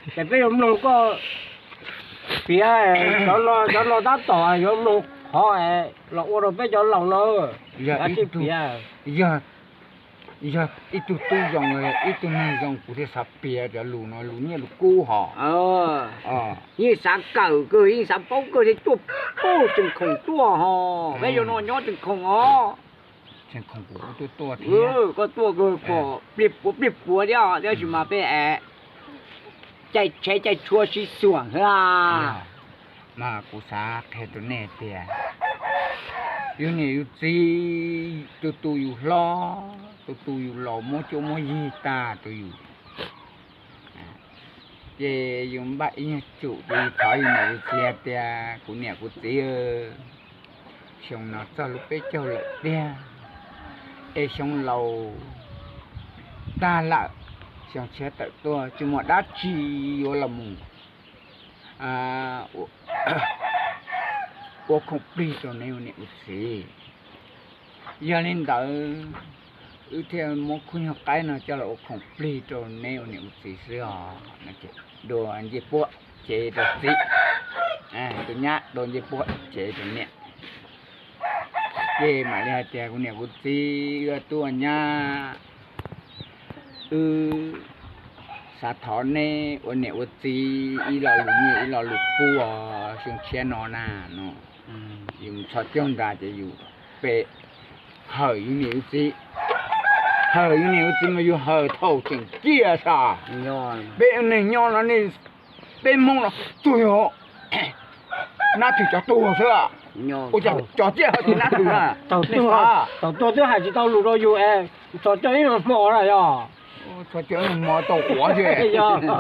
Ces peb yuav mloog koj piav, cov no tab tom yuav mloog qhov los ua rau peb cov laus no. Yog ib tug, yog, yog ib tug tub zoo, ib tug neeg zoo kuv thiaj xav piav cov lus no lus nyiaj lus kub hos. Yeej xav kawm kawg, yeej xav paub kawg thiaj tuaj pub Tseem Khoom tuaj hos. Peb yuav no nyob Tseem Khoom os. Tseem Khoom kuv tuaj tuaj thiab. Koj tuaj kawg pom pliag puav pliag puav thiab, tab sis mas peb caij tsheb caij tshua sib xuam xwb. Mas kuv xav qhia rau nej tias yus niam yus txiv, tus tus yus hlob, tus tus yus laus muab cuab muab yig tag rau yus. Ces yus npaj ib nyuag tsum ces yus thov yus niam yus txiv hais tias, kuv niam kuv txiv, xyoo no txog lub peb caug lawm tiag, es xyoo laus tag lawm, xyoo tshiab tawm tuaj tsis muaj dab tsi yuav los mus ua khoom plig rau neb ua niam ua txiv. Yog li ntawd, wb thiaj muab khub nyuag qaib no coj los ua khoom plig rau neb ua niam ua txiv xwb os. Dua ncej puab cev rau txiv, tus nyab dua ncej puab cev rau niam. Ces mam li hais tias, kuv niam kuv txiv, wb tub nyab, wb xav thov neb ua niam ua txiv ib lo lus nyiaj ib lo lus kub os, xyoo tshiab no na, no. Yus mus txhos caug ntag ces yus pe hawm yus niam yus txiv, hawm yus niam yus txiv mas yus hawm thaum tseem ciaj sas. Peb neeg nyob no ne, peb Hmoob no tsuas yog nab thwm cov tuag xwb. Ua cas cov ciaj hawm tias nab thwm na? Thaum tuag twb hais tsis tau lus rau yus es txhos caug ib hmo na yog. Txhos caug ib hmo tau quav xwb,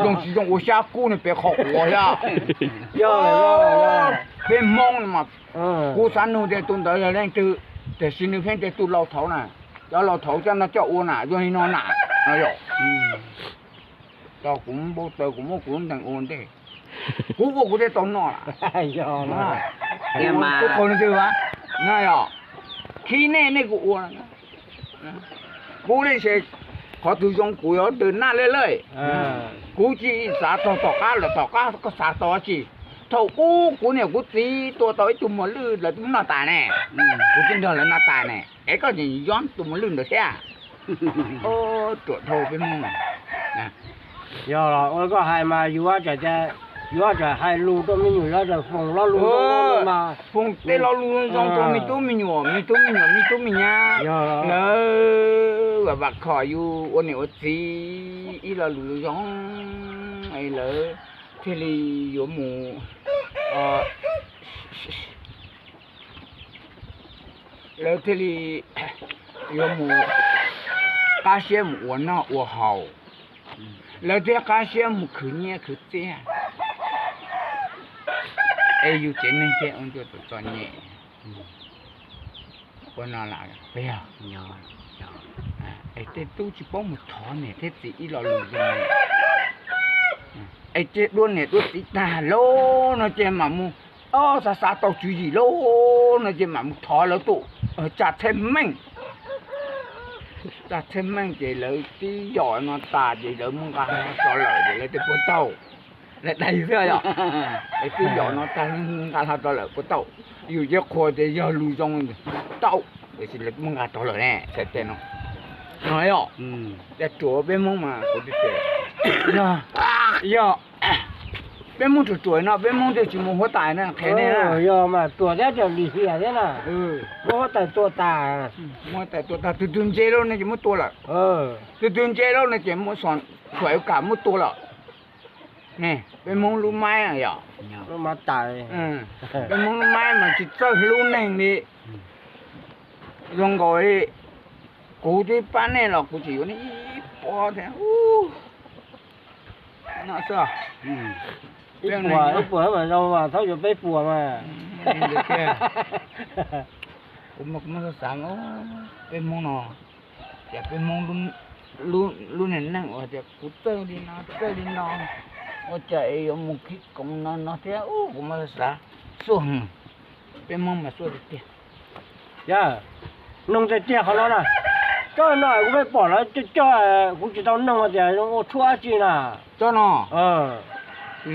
zoo tsis zoo ua xyab kub ne pem qhov quav xwb. Peb Hmoob no mas, kuv xav nug tias tus ntawd yog leej twg, tiam sis nws pheej tias tus laus thaud na, cov laus thaud coj no coj ua na, yog li no na, no yog. Tau kuv npau taws kuv muab kuv lub ntees ua ntej, kuv ua kuv thiaj tau noj. Kuv qhov twg na yog, khib nej nej kuv ua. Kuv ne ces qhov twg zoo kuv yuav twg naj lej lej. Kuv tsis xav txog tom qab lawm, tom qab koj xav tau dab tsi? Thaum ub kuv niam kuv txiv tua tau ib tug muas lwj lawv twb noj tas ne, kuv twb nrog lawv noj tas ne, es koj tseem yuav tus muas lwj ntawd thiab. Ruam dhau peb Hmoob. Yog los ua koj hais mas yuav tsum, yuav tsum hais lus rau me nyuam, yuav tsum foom lo lus mas. Foom tej lo lus zoo rau me tub me nyuam, me tub me nyuam, me tub me nyab, lawv vam vam khom yus ua niam ua txiv ib lo lus zoo, lawv thiaj li yuav mus, lawv thiaj li yuav mus qab siab mus ua noj ua haus, lawv thiaj qab siab mus khwv nyiaj khwv txiaj. Es yus tsev neeg thiaj ua ncua txom nyem. Ua no las, es tej tub tsis paub mus thov niam thiab txiv ib lo lus zoo, es ces dua niam dua txiv tag lauj no ces mam mus, xav xav tau tswv yim lauj no ces mam mus thov lawv tus tsa txhiaj meej. Tsa txhiaj meej ces lawv twb yom no tas ces lawv muab nqa hlo rau lawm ces lawv thiaj puas tau. Lawv dag yus xwb yom. Lawv twb yom no tas, nqa hlo rau lawm puas tau. Yus yeej qhuas tias yog lus zoo tau, tiam sis lawv muab nqa rau lawm ne, txhais tes no. No yom, cas ruam peb Hmoob mas kuv tias, yog, yog peb Hmoob ruam ruam no peb Hmoob twb tsis mus huab tais na, qhia nej na. Yog mas ruam thiab, ruam lim hiam thiab na. Muab huab tais tua tas, muab huab tais tua tas, tus twg ntse lauj no ces muab tua lawm. Tus twg ntse lauj no ces muab xom, xuam kam muab tua lawm. Ne, peb Hmoob lub maib yom, peb Hmoob lub maib mas tsis txawj hlub neeg li. Zoo nkaus li kuv twb pab nej los kuv tseem yuav nej ib pob thiab. No xwb. Ib puas, ib puas mas zoo mas txhob yuav peb puas mas. Kuv mas kuv muab xav xav, peb Hmoob no, cas peb Hmoob lub neej neeg uas tias kuv txawj li no txawj li no, ua cas es yuav mus khib koov no no thiab. Kuv muab xav xav, xuaj heev, peb Hmoob mas xuaj tiag tiag. Yog, noog tiag tiag qhov no na. Cov no kuv pheej pom lawv cog cog, kuv tsis tau noog tias ua tshuaj dab tsi na. Cov no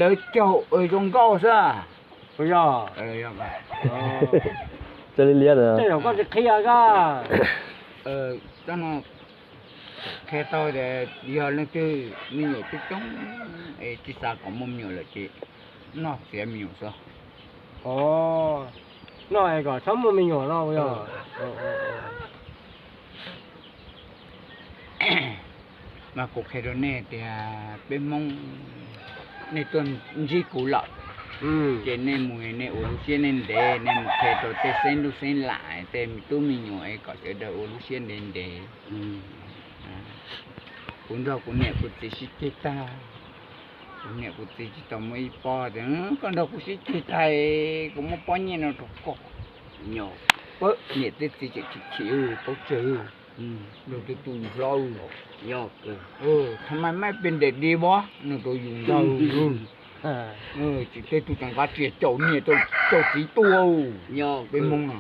lawv cog zoo nkauj xwb. Yog. Tej zaum koj tsis qhia koj. Cov no qhia tau tias yog leej twg me nyuam coob coob es tsis xav kom muaj me nyuam lawm ces noj txiav me nyuam xwb. Noj es kom txhob muaj me nyuam no yog. Mas kuv qhia rau nej tias peb Hmoob, nej tuaj ntsib kuv lawm, ces nej mus nej ua lub siab ntev ntev, nej mus qhia rau tej xeeb ntuj xeeb lam tej me tub me nyuam es kom sawv daws ua lub siab ntev ntev. Kuv nrog kuv niam kuv txiv sib ceg tag, kuv niam kuv txiv tsis tau muaj ib pob tias koj nrog kuv sib ceg tag, kuv muab pob nyiaj no rau koj. Pab niam thiab txiv tseem chim chim paub tsawg, nrog tus tus hlob, tha ma mab pes ntes di pob nrog rau yus ntag. Tsis tej tug tseem nqa tsiaj caum niam caum txiv tuaj, peb Hmoob no.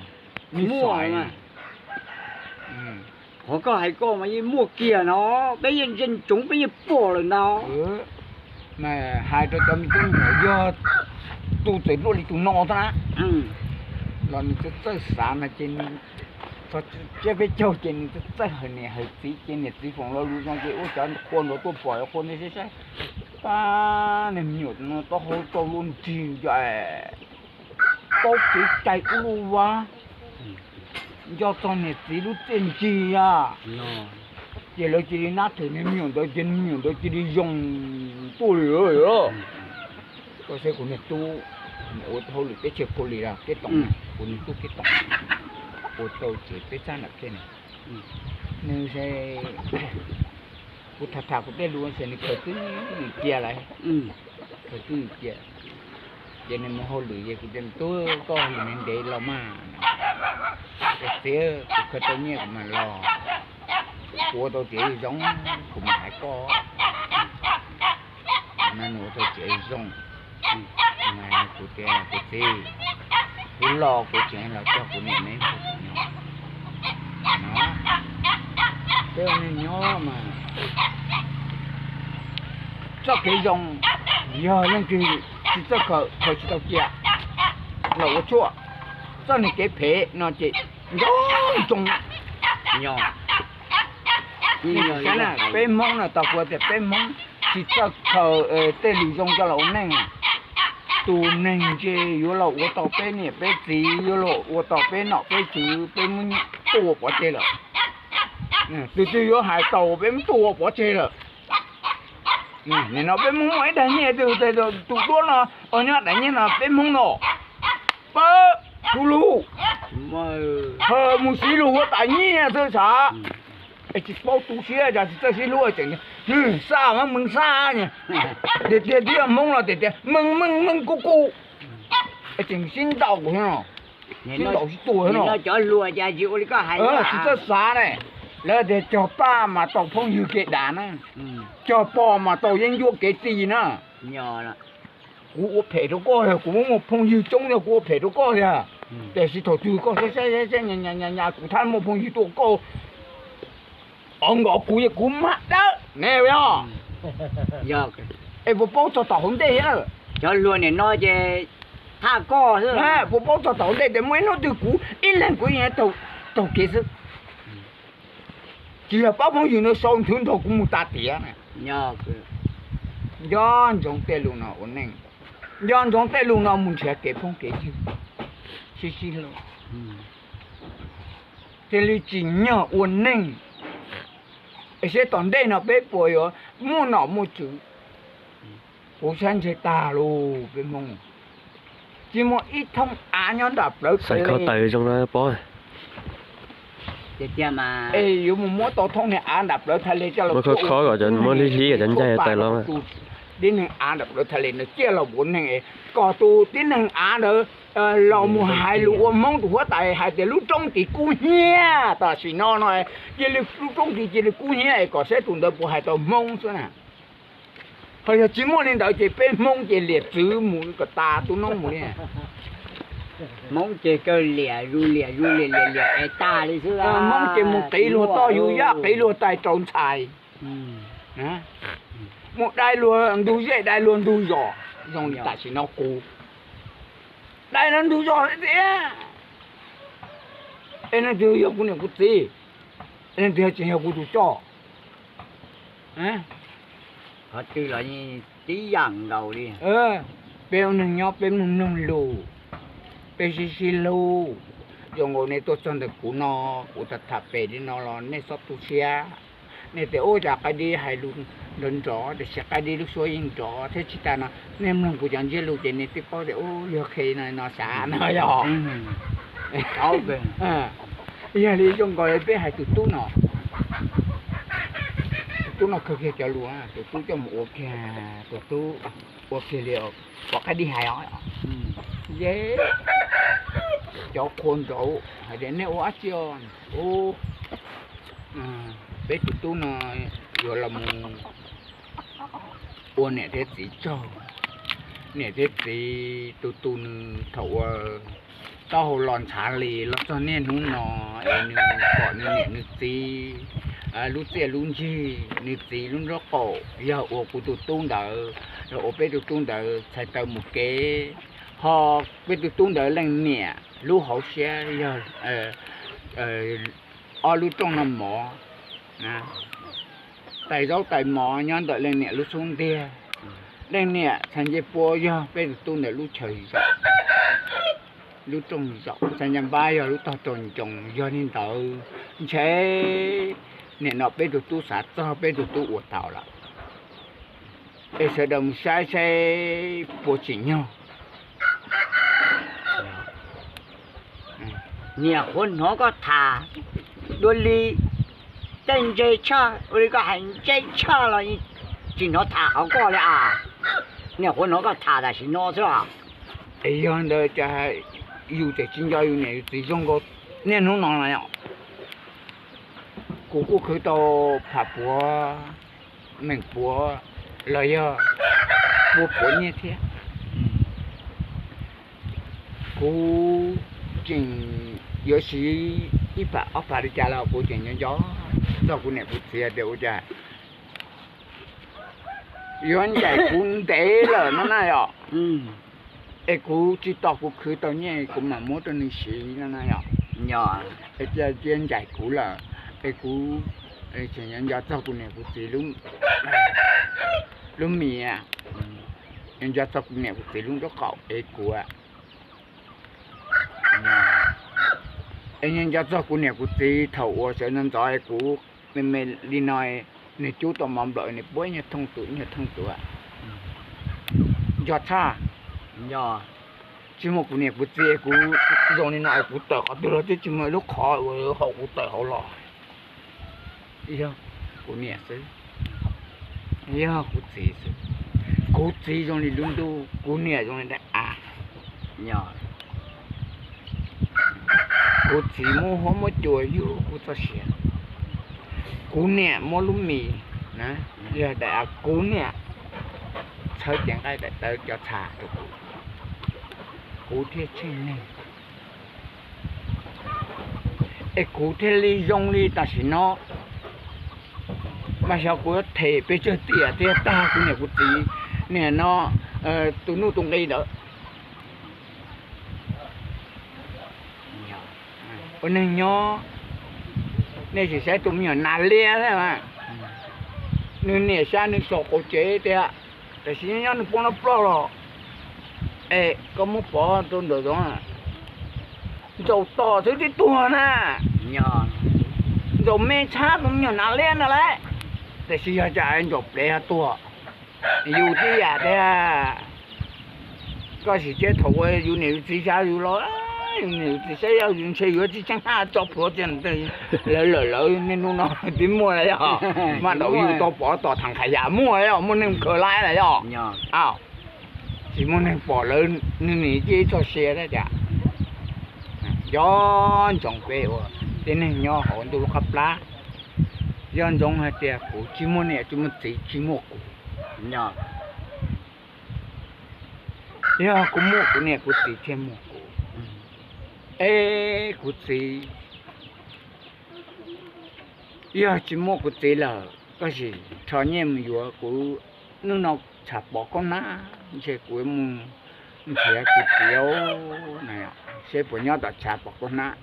Qhov koj hais koj mas yeej muaj kiag no, peb yeej ntseeg tsoov peb yeej pom lawm ntag. Mas hais rau cov me tub me nyuam yog tus txawm luaj li tus no thiab na, los nws txawj txawj xav no ces nws txog tsiab peb caug ces nws txawj txawj hawm niam hawm txiv ces niam txiv foom lo lus zoo ces ua cov qhua ntawd tuaj pom qhua ntawd saib saib, pab niag me nyuam no taub hau rau luaj nrig ncaim, paub kev cai ub luj vab, nco txog niam txiv lub txiaj ntsig a. Ces lawv cia li nab them niag me nyuam ntawd ces niag me nyuam ntawd cia li zoo tuaj li. Koj saib kuv niag tub ua hauj lwm teb chaws Kaus Lim Keb Toom, kuv niag tub Keb Toom ua tau tsev peb txaj nram kej na. Nws, kuv tham tham kuv tej lus ces nws khaws twj ywm cia lawm, khaws twj ywm cia. Ces nws mus hauj lwm ces kuv tias tub, koj hauj lwm ntev ntev los mas. Txiv, kuv khaws tau nyiaj kuv mam los, kuv ua tau tsev zoo kuv mam hais koj. Mas nws ua tau tsev zoo, mas kuv tias kuv txiv, kuv los kuv tseem los cog kuv niam neb nrog kuv nyob no. Peb ua neej nyob mas txoj kev zoo, yog leej twg tsis txawj khaws, khaws tsis tau cia los ua tshuaj, txoj niag kev phem no ces nco ntsoov. Peb Hmoob no tau kuv tias peb Hmoob tsis txawj khaws tej lus zoo coj los ua neej. Tus neeg ntshe yuav los ua tau peb niam peb txiv, yuav los ua tau peb nom peb tswv, peb muab nyiaj tua pov tseg lawm. Tus twg yuav hais tau peb muab tua pov tseg lawm. Nim no peb Hmoob muaj ib daim nyiaj twg, tus duab no, nyob daim nyiaj no peb Hmoob no, pab tus lus, mus siv lus huab tais nyiaj xwb xav. Es tsis paub tu siab, tsis txawj sib hlub, tseem xa mas mees xa, tiag tiag Hmoob los tias tias mees mees mees kuj kuj, tseem sib ntaus, sib ntaus sib tua no. Tsis txawj xav ne, lawv tias cog paj mas tau phooj ywg kev dav na, cog pog mas tau yeeb ncuab kev txi na. Kuv ua phem rau koj, kuv muaj phooj ywg coob, kuv ua phem rau koj tiag. Tiam sis thaum twg koj saib saib saib, kuv thab muaj phooj ywg tuaj koj, o nkos kuv, kuv mag dawb ne os. Es puas paub txog tom hauv ntej thiab? Cov hluas nim no ces thaj koj xwb. Puas paub txog tom hauv ntej tias muaj ib hnub twg kuv ib leeg kuv yeej taug kev xwb. Tsis yog pab phooj ywg no sau nthwv nrog kuv mus tas tiav. Nco ntsoov tej lus no ua neej, nco ntsoov tej lus no mus nrhiav kev phooj kev ywg, sib sib hlub, thiaj li tsim nyog ua neej. Es seb tom ntej no peb puas yuav muaj nom muaj tswv. Kuv saib ntshe tag lus peb Hmoob, tsis muaj ib thooj av nyob nram plawv tawv zoo pob. Es yuav mus muab tau thooj niag av nram plawv thav le coj los muab hlib hlib kom cov ncaig taws los, tib neeg av nram plawv thav le ntawd ciaj los ua neeg, kom tus tib neeg av ntawd los mus hais lus ua Hmoob tus huab tais hais tias lub roob tid kub hnyiab tam sim no no, cia li lub roob tid cia li kub hnyiab es kom saib tus ntawd puas hais tau Hmoob xwb na. Ho yog tsis muaj li ntawd ces peb Hmoob ces liam txwv mus kom tas tu noob mus li. Hmoob ces kawg liam zus liam zus liam liam liam es tag li xwb. Hmoob ces mus qiv luag toj yug yaj, qiv luag tais rau ntxhais, mus dai luag ntug zej dai luag ntug zos zoo li tam sim no kuv dai luag ntug zos thiab. Es leej twg yog kuv niam kuv txiv? Es leej twg tseem yog kuv tus coj? Qhov twg los tib yam nkaus li. Peb ua neeg nyob peb mloog mloog lus, peb sib sib hlub. Zoo nkaus nej tuaj txog ntawm kuv no, kuv tham tham pem li no los nej txhob tu siab. Nej tias ua cas Qaib Dib hais lus nrov nrov tiam sis Qaib Dib lub suab yeej nrov thiab tsis tas no. Nej mloog kuv cov ntsiab lus ces nej twb paub tias u yog qhia no no xav no yog. Yog li zoo nkaus peb hais tus tub no, tus tub no khaws kiag cov lus, tus tub coj mus ua kiag, tus tub ua kiag li pom Qaib Dib hais os. Ye, cov qhua nraud hais tias nej ua dab tsi os? Peb tus tub no yuav los mus ua niam thiab txiv tsaug. Niam thiab txiv tus tus nws thaum uas taub hau los ntshav li los txog niaj hnub no es nws pom nws niam nws txiv lub txiaj lub ntsig, nws txiv lub nraub qaum yog ua kuv tus tub ntawd, yog ua peb tus tub ntawd txhais taw mus kev, ho peb tus tub ntawd leej niam lub hauv siab yog ob lub rooj noj mov, tais zaub tais mov nyob ntawm leej niam lub xub ntiag. Leej niam txhais ncej puab yog peb tus tub ntawd lub chaw zaum, lub rooj zaum, txhais ncej npab yog lub tog rau ncoo. Yog li ntawd ntshe nim no peb tus tub xav txog peb tus tub ua tau lawm, es sawv daws mus saib saib puas tsim nyog. Niam qhuav hnov koj tham dua li tej ntse tshaj ua li koj hais ntse tshaj los tsis hnov tham qhov koj li as. Niam qhuav hnov koj tham tam sim no xwb. Es yog ntawd cas yus tseem tsis nco yus niam yus txiv zoo nkaus niaj hnub no no yom? Kuv kuj khwv tau pham puav, meem puav los yog pua puav nyiaj thiab. Kuv tseem yuav siv ib pham ob pham li cas los kuv tseem nco nco txog kuv niam kuv txiv tias ua cas yuav ncaim kuv ntev lawm no na yom. Es kuv tsis tos kuv khwv tau nyiaj kuv mam muab rau nws siv no na yom. Es cia ncaim kuv lawm, es kuv tseem nco txog kuv niam kuv txiv lub mis, nco txog kuv niam kuv txiv lub nraub qaum es kuv es nco txog kuv niam kuv txiv thaum uas sawv ntxov ntxov kuv me me li no, nws cub tau mov nplawm nws puab ib nyuag thooj tus ib nyuag thooj tus. Nco tshaj, tsis muaj kuv niam kuv txiv kuv zoo li no es kuv tawm qhov twg los twb tsis muaj ib lub qhov uas haum kuv tawm hauv los. Yog kuv niam xwb, yog kuv txiv xwb. Kuv txiv zoo li lub ntuj, kuv niam zoo li daim av. Kuv txiv muab huab muab cua yug kuv txoj sia, kuv niam muab lub mis na, yog daim av, kuv niam txhawb cev nqaij daim tawv cov txha rau kuv, kuv thiaj tsheej neeg. Es kuv thiaj li zoo li tam sim no, mas xyov kuv yuav them pes tsawg tiam thiaj tag kuv niam kuv txiv niam no tus nuj tus nqi ntawd. Ua neeg nyob, nej sim saib tus me nyuam nas liab thiab, nws niam xyab nws saum qaum tsev tias, tam sim nyob nws poob noj ploj los, es koj muab pov rau ntawm zoov, ntsaum tom xwb twb tuag na. Ntsaum me tshab tus me nyuam nas liab ntag lauj, tiam sis yog cas ntsaum plev ho tuag. Yus tib yam tiag. Koj sim saib thaum uas yus niam yus txiv xyab yus los, yus niam yus txiv saib yus ntshe yus tsis tseeb haj tso plhuav tiag, lawv lawm lawv niaj hnub no twb muaj lawm yog. Mas thaum yus tau pov tom thav qhas yam muaj yog, muaj neeg khaws laib lawm yog. Tsis muaj neeg pom lawv, nws nim ciaj ib txoj sia thiab cas. Nco ntsoov peb ua tib neeg nyob hauv ntuj lub qab plab. Nco ntsoov hais tias kuv tsis muaj niam tsis muaj txiv tsis muaj kuv. Yog kuv muaj kuv niam kuv txiv thiaj muaj kuv. Es kuv txiv, yog tsis muaj kuv txiv lawm koj sim rho nyiaj mus yuav kuv, hnub no tshav pom koj hnab, ntshe kuv mus nrhiav kuv txiv, seb puas nyob tom tshav pom koj hnab.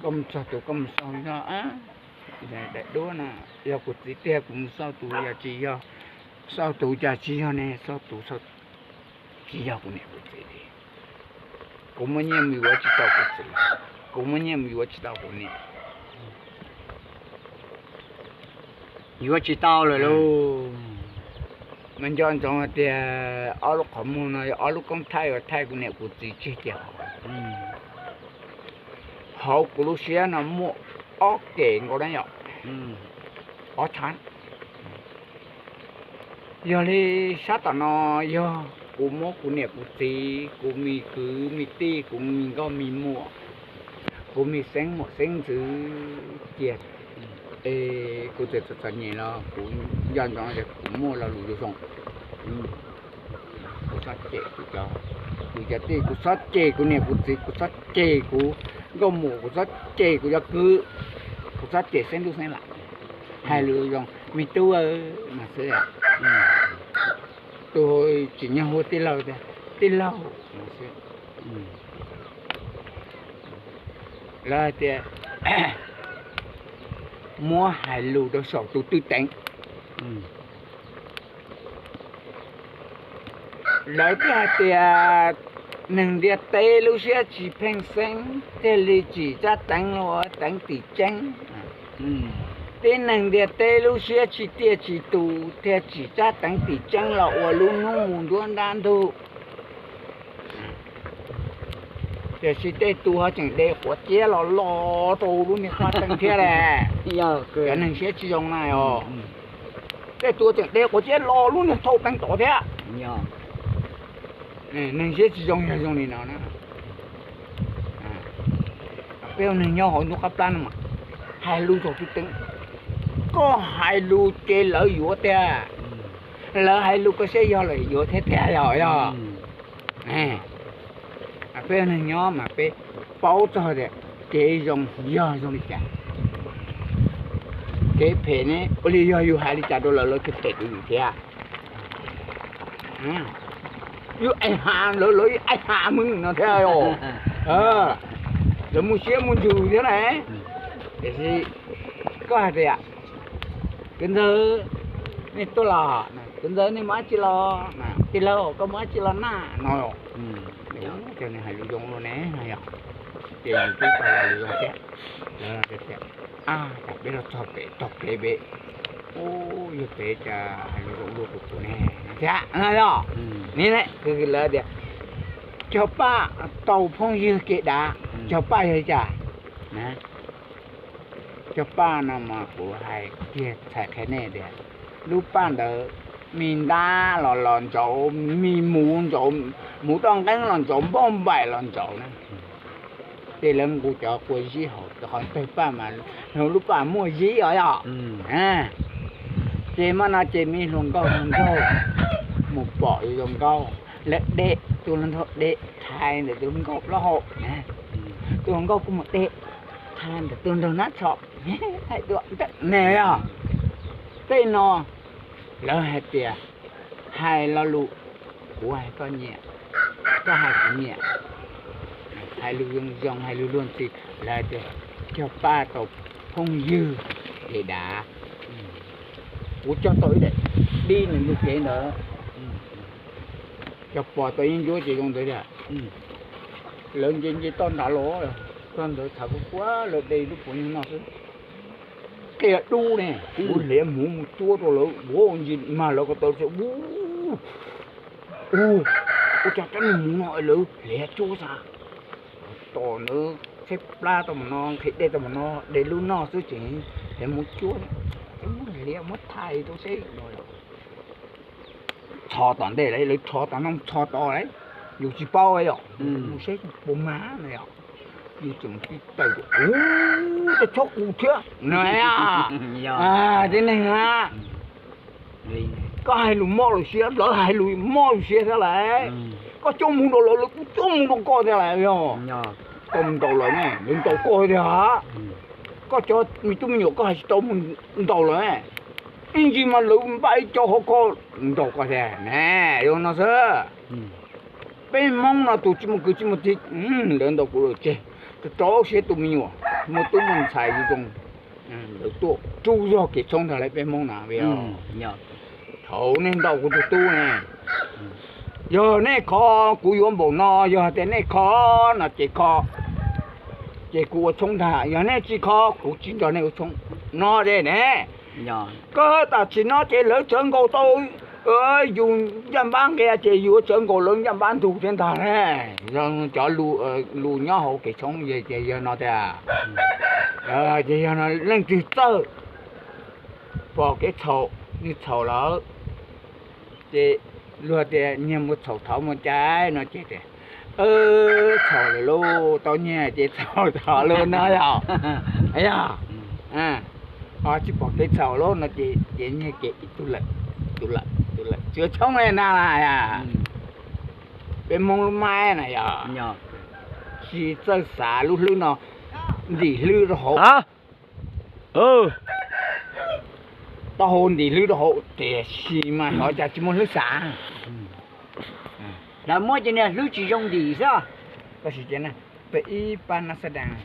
Koj mus txog tus koj mus xauj zog, daim duab no yog kuv txiv tiag, kuv mus xauj tus, yog tsis yog, xauj tus cas tsis yog ne, xauj tus, tsis yog kuv niam kuv txiv li. Kuv muaj nyiaj mus yuav tsis tau kuv txiv, kuv muaj nyiaj mus yuav tsis tau kuv niam, yuav tsis tau lawm lauj. Mas nco ntsoov hais tias ob lub qhov muag no yog ob lub koob thaij uas thaij kuv niam kuv txiv tseg cia hauv kuv lub siab no muaj ob kem nkaus na yom, ob tshab. Yog li sab tom no yog kuv muab kuv niam kuv txiv, kuv me kwv me tij, kuv me nkauj me muam, kuv me xeeb muam xeeb ntxwv cia, es kuv txawm txom txom nyem los kuv nco ntsoov tias kuv muaj lo lus zoo zoo. Kuv txhob cem kuv cov, kuv cov tij, kuv txhob cem kuv niam kuv txiv, kuv txhob cem kuv nkauj muam, kuv txhob cem kuv cov kwv, kuv txhob cem xeeb ntuj xeeb laus. Hais lus zoo, me tub mas xwb. Tus tsim nyog hu tij laug tias tij laug mas xwb. Lawv hais tias muab hais lus rau saum tus twj teev. Lawv thiaj hais tias neeg ntiaj teb lub siab tsis pheej xeeb, thiaj li tsim tsab teev los ua teev tim tseeb. Tib neeg ntiaj teb lub siab tsis tiaj tsis tus, thiaj tsim tsab teev tim tseeb los ua lub hnub mus nruab nrab ntug. Tiam sis tej tus ho tseem de quav ciab los lo rau lub niag qab teev thiab las. Cov neeg siab tsis zoo na os. Tej tus tseem de quav ciab lo lub niag thauj teev tod thiab. Neeg siab tsis zoo yog zoo li no na. Peb ua neeg nyob hauv ntuj qab plab no mas, hais lus txog tus teev, koj hais lus ces lawv yuav tiag, lawv hais lus koj siab yog lawm yuav thiab tiag yog yog. Peb ua neeg nyob mas peb paub txog tias kev zoo yog zoo li cas, kev phem ne ua li yog yus hais li cas rau lawv, lawv thiaj phem rau yus thiab. Yus aim has lawv, lawv aim has mws no thiab os. Lawv muaj siab muaj ntsws thiab na. Tiam sis koj hais tias kwv ntxawg, nej tuaj los, kwv ntxawg nej muaj dab tsi los, tij laug koj muaj dab tsi los na no. Cov neeg hais lus zoo luaj ne, yog ces yus twb tau hais lus zoo thiab. Lawv tias, ab, cas peb los txog pem tog kev pem, ub, yog pem cas hais lus zoo luaj tus tus ne thiab no yog. Ni lawv tias cog paj tau phooj ywg kev dav, cog paj yog li cas? Cog paj no mas kuv hais kiag txhais qhia nej tias lub paj ntawd me ntab los los ntsaud, me muv ntsaud, muv toj nqeeb los ntsaud, npauj npaim los ntsaud na. Ces lawv nqus cov kua zib hauv, qhov ntawg paj mas lub paj muaj zib os yog. Ces mas no ces me hluas nkauj hluas nraug mus pom zoo nkauj, lawv de, tus hluas nraug de thaiv ntawm tus hluas nkauj plaub hau, tus hluas nkauj kuj mus de thaiv ntawm tus hluas nraug hnab tsho. Hais dua ne yog. Tej no lawv hais tias hais lo lus, kuv hais koj nyiam, koj hais kuv nyiam, hais lus zoo zoo, hais lus luag ntxhi, lawv hais tias cog paj tau phooj ywg kev dav. Kuv cog tau ib daim dib nws ntug kev ntawd, cog pom tau yeeb ncuab ces zoo ntawd tiag. Lawv nce nce toj nrad los, toj ntawd tshav kub kub, lawv de lub puav nyuag noj xwb. Qia dub ne, kuv hliav hmuv mus cuab rau lawv, ua ntsis mag lawv ko taw, ua, ua cas cov niag hmuv no lawv hliav cuab xwb. Tom ntawd tshaib plab tau mas no, nqhis dej tau mas no, de lub noj xwb ces hliav hmuv cuab, muab hliav muab thaij rau seb no. Txhos tom ntej lawv, lawv txhos tom no txhos tom lawv, yus tsis paub yom, mus seb puas mag na yom. Yus tseem tib taws, ub, tej chob qus thiab na. Tib neeg na, koj hais lus mob lus siab, lawv hais lus mob lus siab thiab lawm. Koj coj mus ntaus lawv, lawv kuj coj mus ntaus koj tiag lauj. Yog koj mus ntaus lawv ne, lawv ntaus koj tiag. Koj cov me tub me nyuam koj hais tsis tau mus ntaus lawv ne, ib ntsis mas lawv npaj ib co hauv koj ntaus koj tiag ne. Yog no xwb. Peb Hmoob no tus tsis muaj kwv tsis muaj tij, lawv ntaus kuv lawm tseg, rau rau siab tus me nyuam, muaj tub muaj ntxhais zoo zoo, lawv tuaj tsuj zog kev tshoob ntag lauj peb Hmoob na. Thaum nej ntaus kuv tus tub ne, yog nej kho kuv yuav npaum no, yog tias nej kho no ces kho, ces kuv ua tshoob ntag, yog nej tsis kho kuv tsis nrog nej ua tshoob no ces ne. Koj tam sim no ces lawv tsawv nkaus tau yus ncaj npab nqia ces yus tsawv nkaus lawv ncaj npab ntug thiab ntag ne. Yog cov lus nyob hauv kev tshoob ces yog no tiag. Ces yog no leej twg txawj pom kev txhaum, nws txhaum lawm, ces luag tias nyias mus txhaum thov mus cai no ces tias, txhaum lawm lauj, tau nyiag ces txhaum thov lauj no yog, yog ho tsis pom kev txhaum lauj no ces ces nyiag kev ib tug lawm, tus lawm, tus lawm tsis ua tshoob li na. Peb Hmoob lub maib na yog, tsis txawj xav lub hlwb no, ntim hlwb rau hauv, taub hau ntim hlwb rau hauv tiam sis mas xyov cas tsis muaj hlwb xav. Lawv muab cov niag hlwb tsis zoo ntim xwb. Tab sis peb ib pab nab xab dees,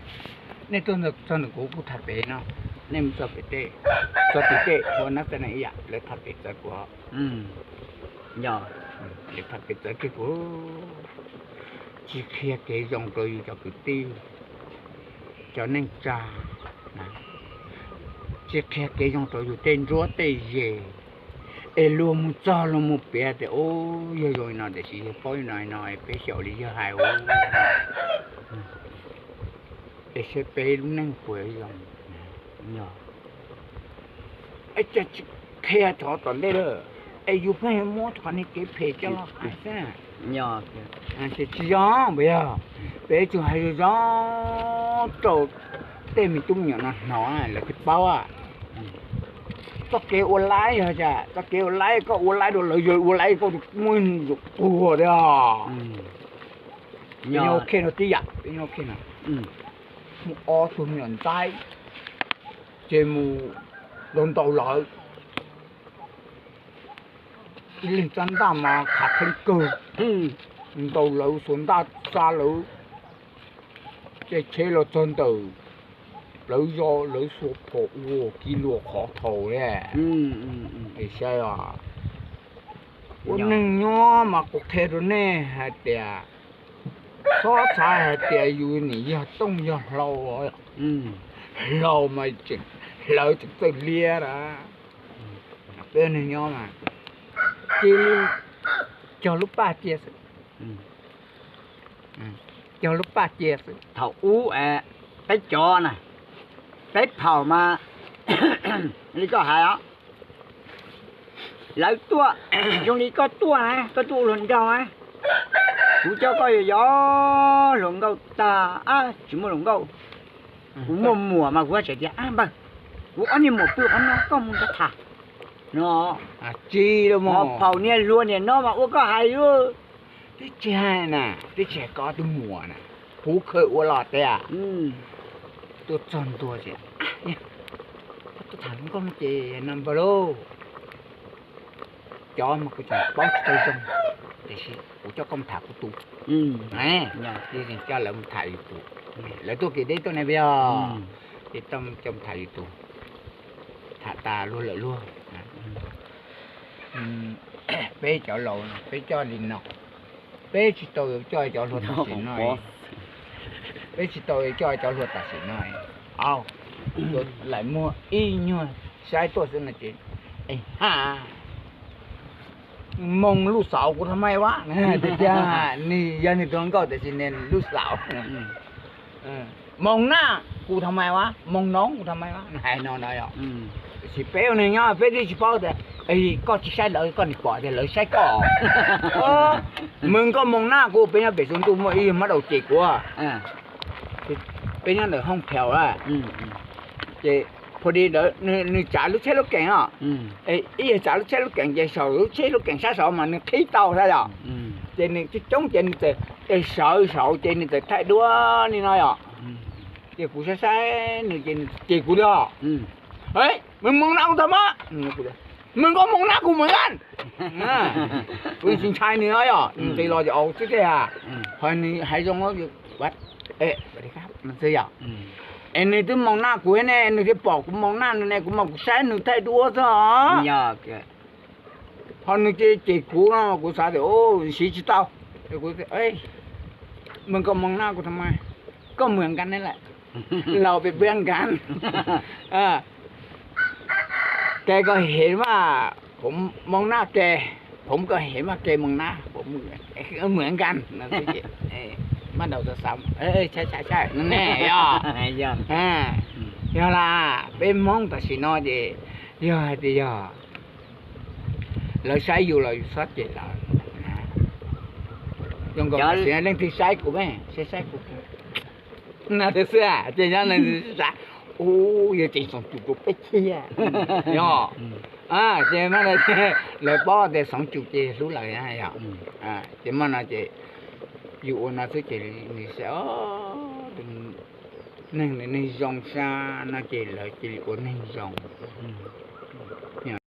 nej tuaj txog ntawm kuv kuj tham pem no, nej mus txog pem tej, txog tim tej ua nab xab dees ib yam lawv tham pem txawv kuv, lawv tham pem txawv kiag kuv, tsis qhia kev zoo rau yus cov kwv tij, cov neej tsa, tsis qhia kev zoo rau yus tej nruab tej ze, es luag mus txog luag mus piav tias ub yog zoo li no tiam sis yog paub li no no peb xyaum li yawg hais ua, es saib peb lub neej puas zoo. Cas tsis qhia rov tom ntej lawm, es yus pheej muab qhov niag kev phem coj los hais xwb. Ces tsis zoo, puas yog? Peb tsuas hais zoo zoo rau tej me tub me nyuam no hnov lawv thiaj paub. Txoj kev ua laib yog cas? Txoj kev ua laib koj ua laib rau lawv, yog ua laib koj muaj puag thiab. Peb nyob ua khej no tib yam, peb nyob ua khej no, muaj ob tug me nyuam ntxaib, ces mus ntaus ntaus lawv, ib leeg txab ntaj mas khav theeb kawg, ntaus lawv xuas ntaj xa lawv, ces tsheb los txog ntawm plawv zos lawv xuas phom ua kiv luag qhov thaum li. Es saib os, ua neeg nyob mas kuv qhia rau nej hais tias, txhob xav hais tias yus nim yog tooj yog hlau, hlau mas tseem hlawv tseem txawj liab na. Peb neeg nyob mas cia li cog lub paj cia xwb, cog lub paj cia xwb. Thaum ub peb cov na, peb phaum mas li koj hais os, lawv tuaj zoo li koj tuaj na, koj tuaj ua hluas nraug na, kuv coj koj yos yos hluas nkauj tag, tsis muaj hluas nkauj, kuv muaj muam mas kuv tseem tias, npawg, kuv ob niag muam pw qhov no koj mus nrog tham no. Tsis, phaum niag hluas niam no mas ua koj hais lawm. Twb tsis hais na, twb tsis hais koj tus muam na, kuv khaws ua los tiag. Tuaj txog ntua ces, koj tuaj tham hluas nkauj no ces no npawg lauj, cov mas kuv tseem paub tsis tau zoo, tiam sis kuv coj koj mus tham kuv tus, coj lawv mus tham yus tus, lawv tuaj kev deb tuaj ne yog, ces coj mus tham yus tus, tham tas luag lawm luag. Peb cov laus no peb coj li no, peb tsis tau coj cov hluas tam sim no, peb tsis tau coj cov hluas tam sim no. Au, lawv muaj ib nyuag saib tuaj xwb no ces, ha, moog lub xauv kuv tha mai va, tias nws yog nws tus hluas nkauj tiam sis nws lub xauv, moog naj kuv tha mai va, moog noov kuv tha mai va, hais no no yog. Tiam sis peb ua neeg nyob peb twb tsis paub tias koj tsis saib lawv koj nim pom tias lawv saib koj. Mws koj moog naj kuv, peb nyob pem xu ntuj muaj ib hmab daus ces kuv, peb nyob ntawm hooj phaus, ces pha di ntawd nws tsav lub tsheb lub kees os, ib yam tsav lub tsheb lub kees ces saum lub tsheb lub kees sab saud mas nws qhib tau thiab yom. Ces nws coob coob ces nws txawm, es sawv saud ces nws txawm thaij duab li no yom. Ces kuv saib saib nws ces nws cem kuv li os. Mej moog naj kuv thaum maj, mej kuj moog naj kuv maj. Kuv tsis ntshai nws os yom, nws nqis los ces au xwb thiab. Ho nws hais zoo xwb yom. Es nws twb moog naj kuv ne, nws thiaj pom kuv moog naj nws ne, kuv mas kuv saib nws thaij duab xwb os. Ho nws cem kuv no kuv xav tias siv tsis tau. Mej koj moog naj kuv thaum maj, koj maj nkav ne lawm, laus pes pab nkav. Ke koj hev mas, kuv moog naj ke, kuv koj hev mas ke moog naj, maj nkav no. Maj daus xav xav, saib saib ne yog, yog las peb Hmoob tam sim no ces yog hais tias yog lawv saib yus los yus txhob cem lawv. Zoo nkaus tam sim no leej twg saib kuv, saib saib kuv no tiag xwb ces nyob leej twg saib, u, yog tseem xoom cum rau peb thiab. Yog, ces lawv paub tias xoom cum ces hlub lawm yog. Ces maj no ces yus ua no xwb ces nws saib, neeg nws neeg zoo sab no ces lawv cia li ua neeg zoo.